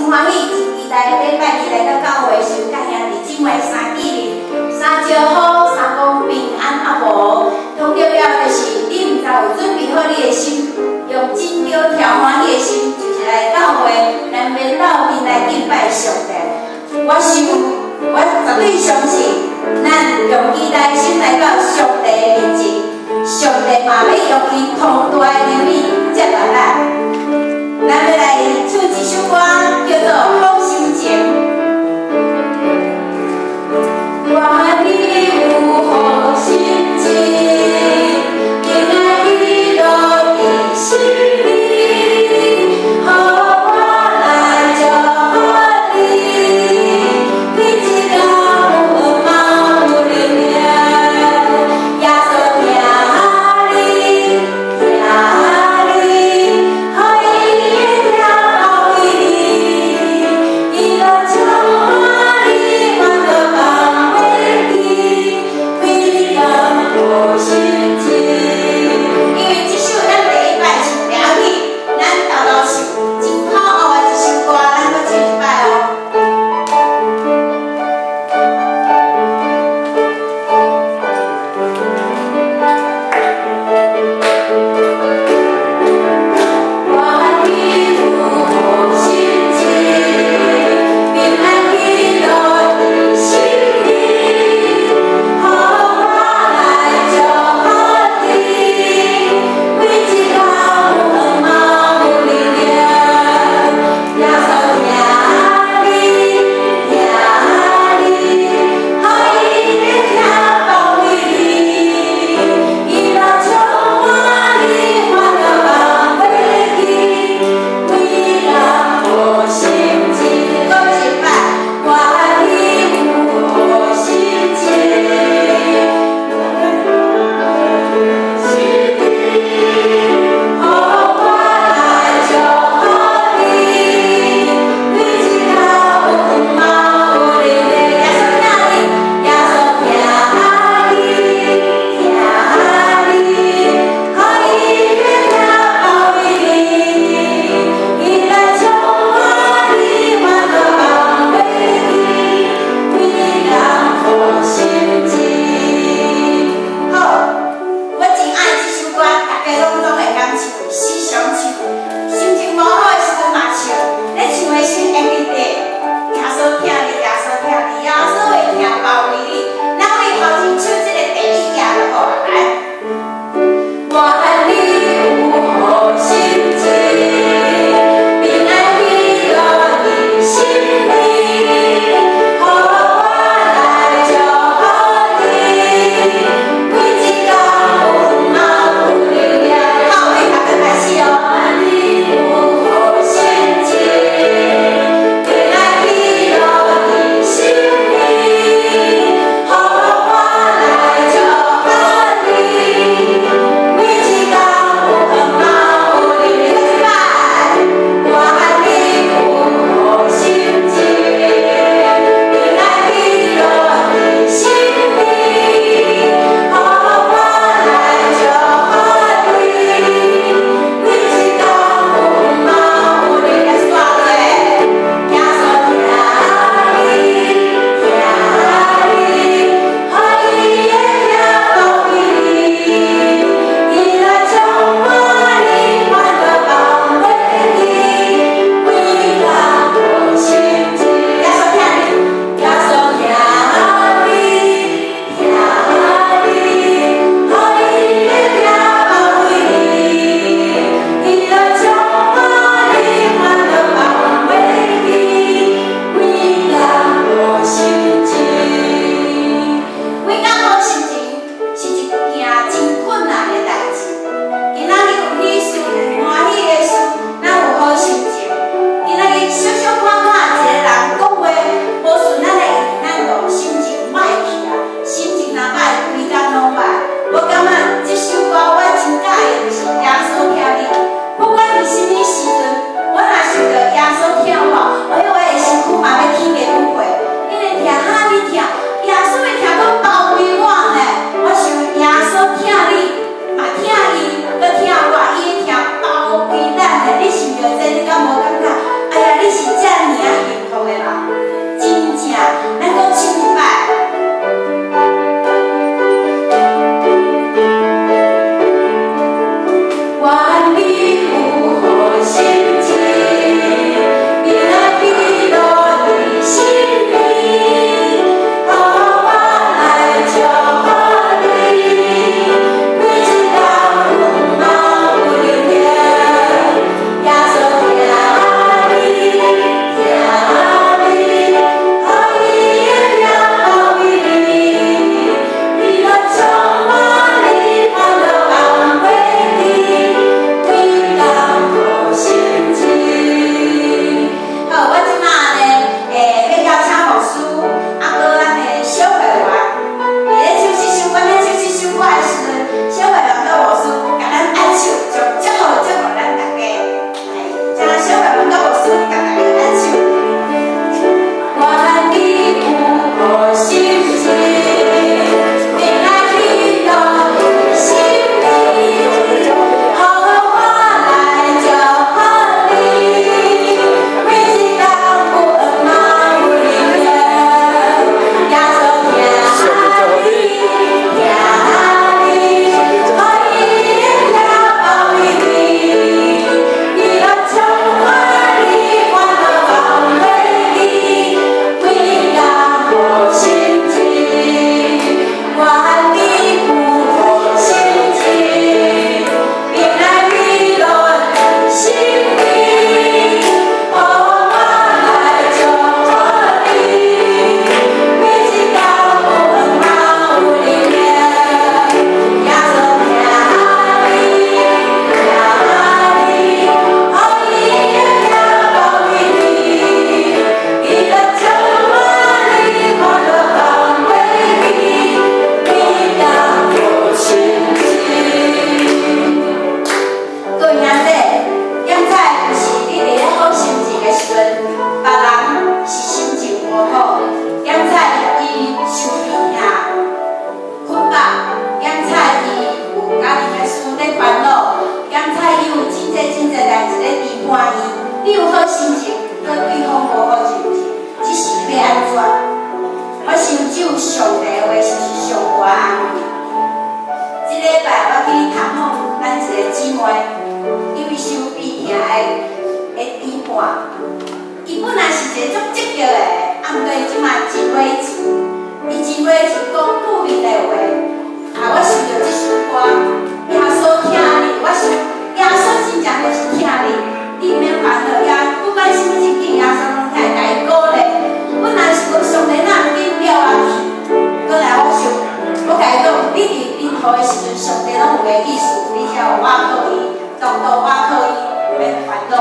真歡喜，真期待禮拜二來到教會，時共兄弟姊妹三見面，三招呼，三講平安啊無？當重要就是你毋知有準備好你的心，用真著調歡喜的心，就是來教會，咱欲鬥陣來敬拜上帝。我想，我絕對相信，咱用期待的心來到上帝的面前，上帝嘛欲用伊龐大的憐憫接納咱。咱欲來唱一首歌，叫做《好心情》。願你有好心情，平安喜樂佇心裡，予我來祝福你，每一工有嘛有力量，耶穌疼你，疼你，予伊的疼有好心情，閣對方無好心情，這是欲按怎？我想只有上帝的話，是上大安慰。這禮拜我去探訪咱一个姊妹，因為傷悲痛的甜伴，伊本來是一個足積極的，啊，毋過這馬真火錢，伊真火錢講負面的話，啊，我想著這首歌，耶穌疼你，我想耶穌真正就是疼你，你毋免煩惱，耶不管啥物情景，耶穌攏會共伊鼓勵。本來是講上帝若毋緊了我去，閣來我想，我共伊講，你佇任何的時陣，上帝攏有个意思，你才有倚靠伊，當作倚靠伊，免煩惱。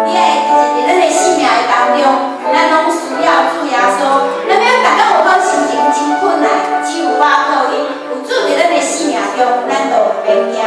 你愛會記佇咱的生命的當中，咱攏需要主耶穌。咱欲逐工有好心情真困難，只有倚靠伊，有主佇咱的生命中，咱就毋免驚。